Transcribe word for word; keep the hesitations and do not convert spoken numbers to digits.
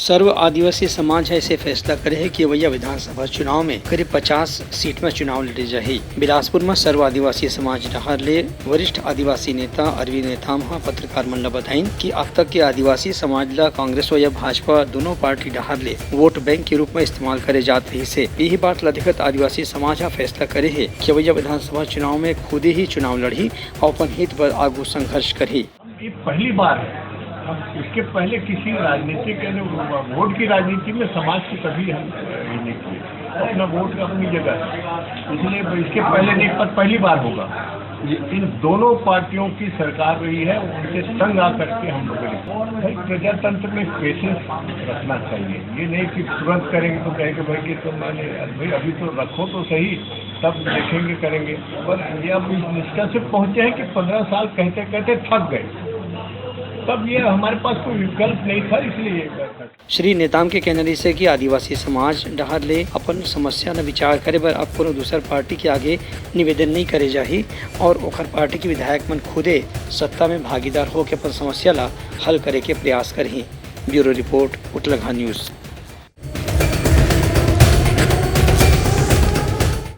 सर्व आदिवासी समाज ह ऐसे फैसला करे हे कि अवइया विधानसभा चुनाव में करीब पचास सीट में चुनाव लड़े जाही। बिलासपुर में सर्व आदिवासी समाज डहार ले वरिष्ठ आदिवासी नेता अरविंद नेताम ह पत्रकार मन ल बताइन कि अब तक के आदिवासी समाज ल कांग्रेस व या भाजपा दोनों पार्टी डहार ले वोट बैंक के रूप में इस्तेमाल करे जात रहिस हे। यही बात ल देखत आदिवासी समाज ह फैसला करे हे कि अवइया विधानसभा चुनाव में खुदे ही चुनाव लड़ही और अपन हित बर आगू संघर्ष करही। ये पहली बार है। हम इसके पहले किसी राजनीतिक, यानी वोट की राजनीति में समाज की कभी हम ये नहीं किए। अपना वोट अपनी जगह है, इसलिए इसके पहले नहीं, पर पहली बार होगा। इन दोनों पार्टियों की सरकार रही है, उनके संग आ करके हम लोगों ने, भाई, प्रजातंत्र में पेशेंस रखना चाहिए। ये नहीं कि तुरंत करेंगे तो कहेंगे, भाई, ये तो मैंने, भाई, अभी तो रखो तो सही, तब देखेंगे, करेंगे। पर ये अब इस निष्कर्ष पे पहुंचे हैं कि पन्द्रह साल कहते कहते थक गए, तब ये हमारे पास कोई विकल्प नहीं था, इसलिए ये बैठक। श्री नेताम के कहना रहिस हे कि आदिवासी समाज डहार ले अपन समस्या ल विचार करे बर अब कोनो दूसर पार्टी के आगे निवेदन नहीं करे जाही और ओखर पार्टी के विधायक मन खुदे सत्ता में भागीदार होके अपन समस्या ल हल करे के प्रयास करही। ब्यूरो रिपोर्ट, उतलगहा न्यूज।